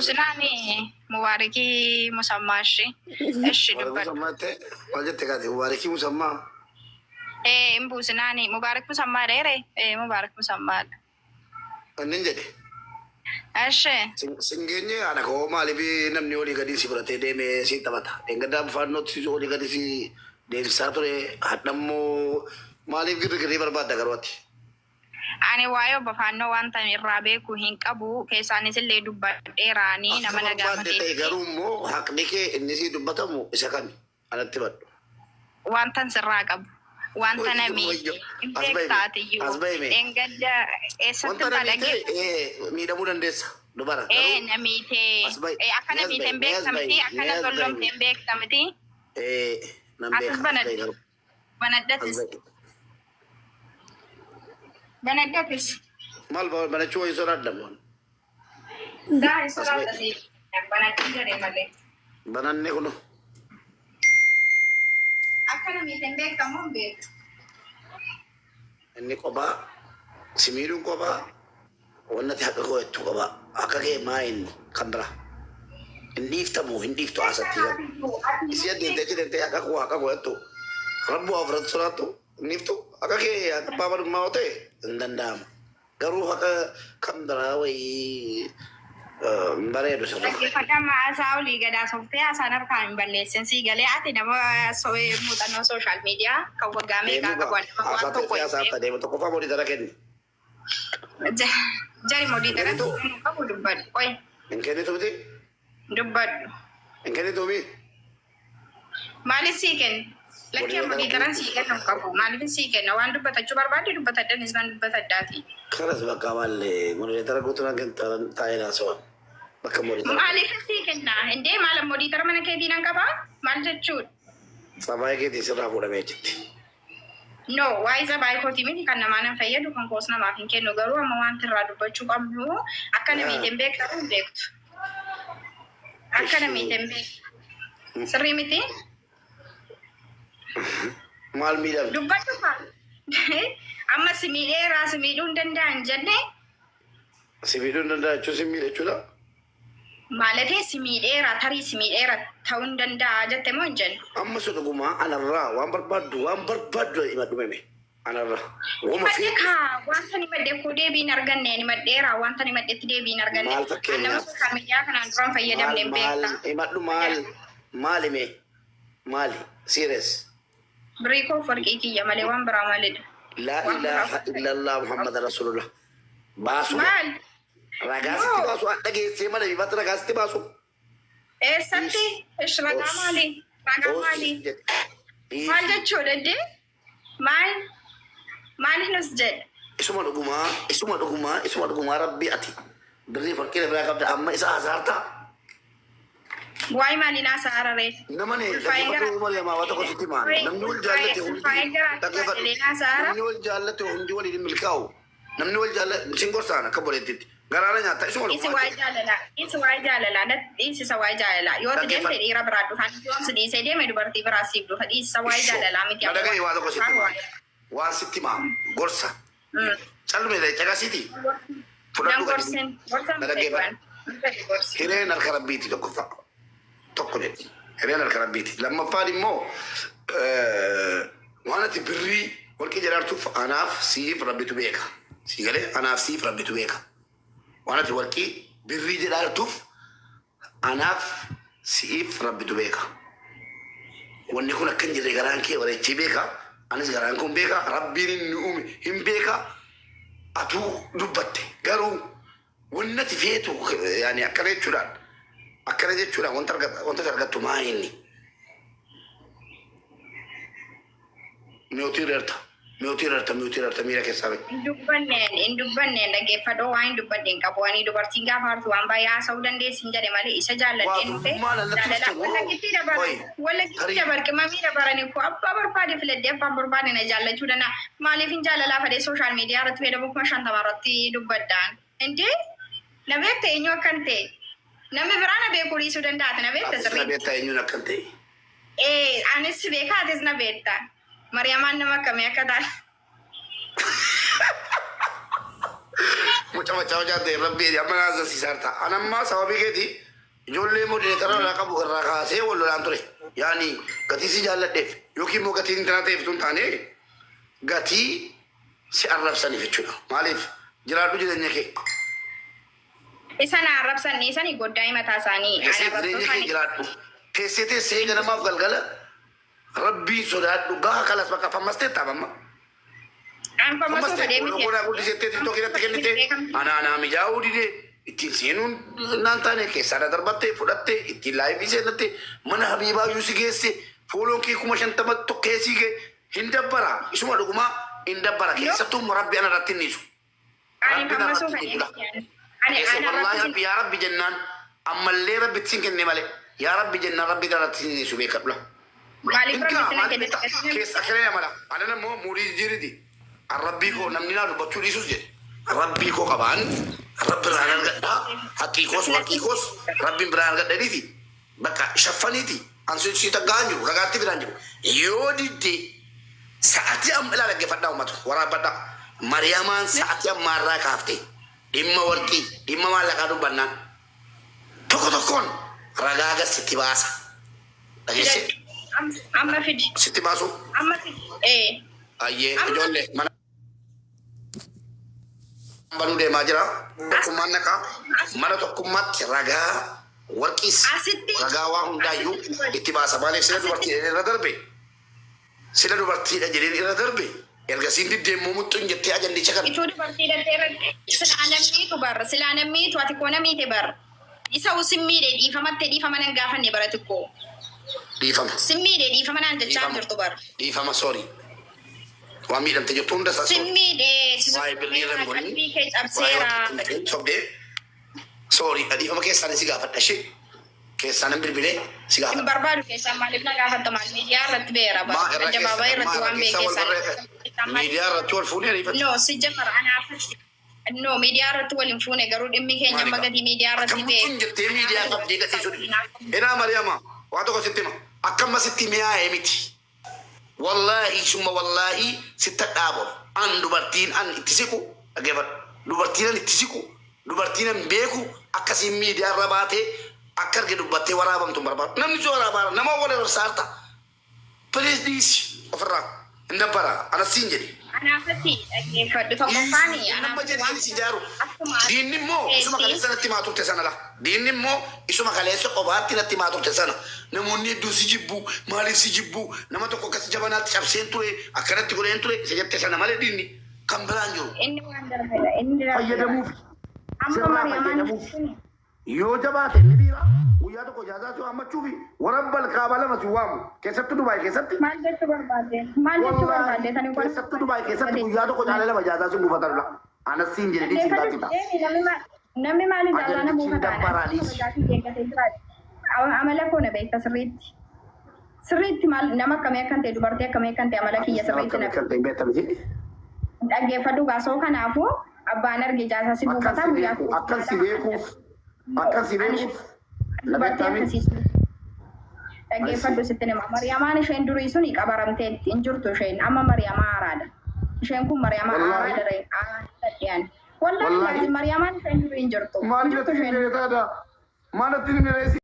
buusinaani Mubaarikii Musammaa ishi. Ishi Mubaarikii dubbadhu. Musammaa jettee maal jette kaate? Mubaarikii Musammaa. Ee hin buusinaani Mubaarik Musammaa dheere. Ee Mubaarik Musammaadha. Annin jedhe. Ishi. Sin geenye haadha koo maaliif namni olii gadii si fudhatee deemee si taphata. Dheengaddaa faannootti olii gadi si deemsisaa ture. Hadhammoo maaliif girri barbaadda garuu ati? Ani waa'ee obbo Faannoo wanta irraa beeku hin qabu. Keessaanis illee dubbadheeraani Akka nama na barbaadde ta'e gaafateetti. garuu immoo haqni kee inni sii dubbatamu isa kami? Anatti himmadhu. Wantan sirraa qabu. Wanta na Wayyo miidhe. wayyo. Hin As bahime. beektaatiyyuu. As bahime. Dheengadda eessatti Wanta na hin miite dhaggeeffatu? miidhamuu dandeessa. Dubara Ee garuu na miite. as bahi. Ee akka Mee na as miite bahi. hin Mee as beekta bahi. miti. Akka Mee na as bahi. zollomte hin beekta miti. Nan Atis beeka. As bahi banadhu. garuu. As Banadhatis. bahi. Banadhatis. Maal banachuu wayii sodaadha moo? Daa hin As bahi. sodaatasi. Banadhu jedhe malee. Bananne kunu. Akka na miite hin beekta moo hin beektu? Inni kophaa si miidhuun kophaa wannati haqa koo jettu kophaa akka kee maa inni kan biraa hin dhiiftamu hin dhiiftu haasatti garuu isii adeemtee achi deemtee haqa koo jettu rabbu waa ofirratti sodaattu hin dhiiftu haqa kee haqa abbaa manummaa yoo ta'e hin danda'amu garuu haqa kan biraa wayii hin bareedu sirra. Dhaggeeffadhaa haasaa olii gadaa softee haasaan harkaan hin balleessin sii galee ati nama muuxannoo social media kan waggaa meeqaa Deemuu qabu gaa ani nama waan haasaa tokko ta'e hin haasaa beeku. deemu tokkoffaa moditara kenni. Jari moditara Kennitu kennuu qabu dubbadhu. Qoy hin kennitu miti dubbadhu. hin kennitu miti. Maaliif sii kenna? Lakkee Moditara moditaran guutuu. sii kennu qabu. Maaliif sii kenna? Waan dubbatachuu barbaadde dubbatadhanis nan dubbatadhaati. Kanas bakka maal moditara guutuu nan taa'ee naasawaa bakka moditara kennu. Maaliif sii kenna? Indee maal moditara mana keetii nan qabaa? Maal jechuudha? Sabaayee keetii sirraa fuudhamee achitti. No, waa'ee sabaa kootii miti kan namaa nan fayyadu kan koos namaaf hin kennu garuu amma wanti irraa dubbachuu qabnu akka na miite hin beektu hin beektu. Akka na miite hin beektu. Sirrii miti? Maal miidhamte? Dubbadhu kaa. Amma si miidheeraa si miidhuu hin danda'an jenne Si miidhuu hin danda'a jechuun si miidha jechuudha. maalatee si miidheera tarii si miidheera ta'uu hin danda'a jette moo hin jenne? Amma sun dhugumaa anarraa waan barbaaddu himadhu meme. Anarraa. Wama Himadhe feetu. kaa wanta ni madde koo deebii hin arganne ni maddeera wanta ni maddetti deebii hin arganne. Maal An nama fakkeenyaaf? social media kanaan duraan fayyadamne Maal hin maal beekta. himadhu maal maal hime maali serious. Birrii koo warqii kiyya malee waan biraa maalidha? Laa Waan biraa ilaaha illallah Muhammad Rasulullah. Baasuma. Maal? Ragaa sitti No. baasu adda geessee mana ifatti ragaa sitti baasu. Eessatti? Ish ragaa maali? Ragaa maali? Maal jechuudha iddee? Maal? Maal nus jedhe? Isuma dhugumaa isuma dhugumaa isuma dhugumaa rabbi ati birrii farqii biraa qabda amma isa hasaartaa. Waa'ee maaliin haasa'araree? Namani Ulfaa'ee gara dhaggeeffadhu malee waa tokko sitti himaan. Namni wal jaallate hundi ulfaa'ee gara dhaggeeffadhu. jedhee haasa'ara. Namni wal jaallate hundi waliin hin milkaa'u. Namni wal jaallate sin gorsaan akka boleettitti. Garaara nyaata isuma Isi dhugumaa waa'ee jaalalaa. Isi waa'ee jaalalaa. Dhiisisa waa'ee jaalalaa. Yoo ati deemte Dhaggeeffadhu. dhiira biraa dhufa. Yoon si dhiisee deeme dubartii biraa siif dhufa. Dhiisisa waa'ee Ishoo. jaalalaa miti Na amma dhagahi waa tokko sitti himaan. waa'ee. Waan sitti himaa gorsa. Callume caqasiiti. Nan Fudhadhu gadi. gorsin. Gorsa Na hin fedhu dhaggeeffadhu. ani. Hin fedhu gorsi. Hireen harka rabbiiti tokkoffaa. Tokko jedhi. Hireen harka rabbiiti. Lammaffaan immoo waan ati birrii warqii jedhaartuuf anaaf siif rabbitu beeka. Sii galee anaaf siif rabbitu beeka. Waan ati warqii birrii jedhaartuuf anaaf siif rabbitu beeka. Wanni kun akka hin jirre garaan kee bareechee beeka. Anis garaan kun beeka. Rabbiin inni uume hin beeka. Atuu dubbatte garuu wanni ati feetu yaani akkana jechuudhaan wanta argata wanta ati argattu maa inni miyootii irra miyootii irra miyootii irra miira keessaa bahi. Hin dubbanneen hin dubbanneen dhaggeeffadhoo waan hin dubbadde hin qabu. Ani dubartiin gaafa hartu waan baay'ee haasa'uu dandeessi hin jedhe malee isa Waa jaalladheen dhufe durbummaa lallatti jaalala dhufte moo wallaggitti dabaran qoy wallaggitti tarii dabar qimamii dabarani koo abbaa barbaade filadhee abbaan barbaade na jaallachuu danda'a. Maaliif hin jaalalaa fadhee social media irratti fayyadamu 50,000 irratti dubbadhaan. Indee na beekta eenyu akkan ta'e. Namni biraa na beekuu dhiisuu danda'a ati na beekta atis na sirriitti. beektaa eenyuun akkan ta'e. Ee anis si beeka atis na beekta. Mariyamaan nama akkamii akka taate. Mucaa macaa hojaa ta'e rabbi amma na agarsiisaa An amma sababii keeti ijoollee modereetara irraa qabu irraa kaasee wal lolaan ture. Yaani gatii si jaalladheef yookiin immoo gatii intinaa ta'eef tun taane gatii si arrabsaniif jechuudha. Maaliif jiraadhu jireenya kee. Isa na arrabsan dhiisanii goddaa mataa isaanii. Ani Teessee arrabsoo jireenya kee isaanii. jiraadhu. Teessee teessee ganamaaf galgala rabbii sodaadhu gaha kalas bakka fammastee taabamma. An fammasuu fedhee miti. Lokodaa guddisettee tiktookii irratti kennite anaa mijaa'uu didee ittiin seenuun naan taane keessaa na darbattee fudhattee ittiin laayivii seenatte mana habiibaa iyyuu si geesse fooloon kee 50,000 tokkee sii gee hin dabbara isuma dhugumaa hin dabbara keessattuu immoo rabbi ana irratti hin dhiisu. Ani Rabbi na fammasuu irratti fedhee hin miti. Ani Keessa ana wallaahi irratti rabbi yaa rabbi jennaan ammallee rabbi ittiin kenne malee yaa rabbi jennaan rabbi na irratti hin dhiisu beekadhu. Maaliif rabbi Inkaa itti na maal kenne? beektaa keessa akkana amala anan ammoo muudii jijjiiriti. Rabbii koo namni naa dubbachuu dhiisus jedhe. Rabbii koo qabaan rabbi irraan argadhaa haqqii koos warqii koos rabbiin biraan argadhaniiti bakka shaffaniiti an si taggaa hin jiru ragaatti biraan jiru yoo didde sa'atii amma ilaa dhaggeeffadhaa uummata waraabbadhaa Mariyamaan sa'atii ammaarraa kaafte dhimma warqii dhimma maallaqaa dubbannaan tokko tokkoon ragaa gas sitti baasa dhageesse Amma fidi. sitti baasu Amma fidi. Ee. ayyee Amma ijoollee mana banuu deemaa jira. Tokkummaan naqaa mana tokkummaatti ragaa warqiis Asitti ragaa waa hundaayyuu asitti itti baasa. Maaliif sila dubartii irra darbe sila dubartiidha jedheen irra darbe ergasiin diddeemmoo muxxuun jettee ajandicha kana. Ituu dubartii dhattee irratti silaa namniitu bar silaa namniitu ati koo namiite bar isa simmiidhe dhiifamatte dhiifama nan gaafanne bara xiqqoo Dhiifama. simmiidhe dhiifama naan jechaa Dhiifama. jirtu bar Dhiifama sorry. Waan miidhamte jirtu hunda isaa sorry. simmiidhe Waa'ee birrii irra hin godhin. qalbii kee Waa'ee cabseera warqii naqin sobdee. Sorry dhiifama keessaan si gaafadha ishee. Keessaan hin bilbilee si hin gaafadha. barbaadu keessaan maaliif na gaafatta maal miidiyaa irratti beera bar Maa irra addabaabaayii keessa irratti maa irra waan keessa wal beekeessaan barree miidiyaa irratti wal fuunee ariifatti. No, si jamara anaaf no miidiyaa irratti wal hin fuune garuu dhimmi keenya amma gatii miidiyaa Akkam irratti bee muxxuun jettee miidiyaa qabdee gatiisuu dhibe. Enaa Mariyaama waa tokko sitti hima. Akkam sitti mi'aa'ee miti. Wallaahi summa wallaahi sitta dhaabo. An dubartiin an itti siqu dhaggeeffadhu. Dubartiin an itti siqu dubartiin an beeku akkasiin miidiyaa irra baatee akka arge dubbattee waraabamtu hin barbaadu. Namni si waraabaa nama wal irra saarta. Please dhiisi ofirraa hin dabbara anas siin jedhe. Anaafatti dhaggeeffadhu tokkoffaani Nama anaafatti jedhee waan si jaaru. akkuma Diinni immoo isuma kaleessa natti himaa turte sana la. Diinni immoo isuma kaleessa qobaatti natti himaa turte sana. Namoonni hedduun si jibbu maaliif si jibbu nama tokko akkas jabanaatti cabseen ture akkanatti godheen ture isa jette sana malee diinni kan biraan jiru. Inni waan darbedha inni darbedha. Fayyadamuuf Amma sirraa Mariyamaan fayyadamuuf yoo jabaate inni dhiira guyyaa tokko jaazaa si waammachuufi warra balkaaba lama si waamu keessattuu Dubaay keessatti. Maal jechuu barbaadde? Maal jechuu barbaadde? Tani kun Keessattuu Dubaay keessatti guyyaa tokko caalee lama jaazaa si buufatan la. Anas siin jedhe dhiisi taatita. Namni maaliif jaazaa na Ajandichi buufataan? dabbaraa dhiisi. Amala koo na beekta sirriitti. Sirriitti maal nama akkamii akkan ta'e dubartii akkamii akkan ta'e amala kiyya sirriitti na Kan ta'e beekta miti. dhaggeeffadhu gaasoo kanaafuu abbaan arge jaazaa si Akkan buufataa si guyyaa beeku akkan si beekuuf akkan si beekuuf na dubartii beektaa miti. akkasiis dhaggeeffadhu sitti nima Mariyamaan isheen durii suni qabaramteetti hin jirtu isheen amma Mariyamaa haaraadha isheen kun Mariyamaa Wallaahi. haaraadha haaraadha wallaahi Wallaahi. Mariyamaan isheen durii hin jirtu Maal hin jirtu natti isheen hin beektaadha? Maal natti hin beeksi?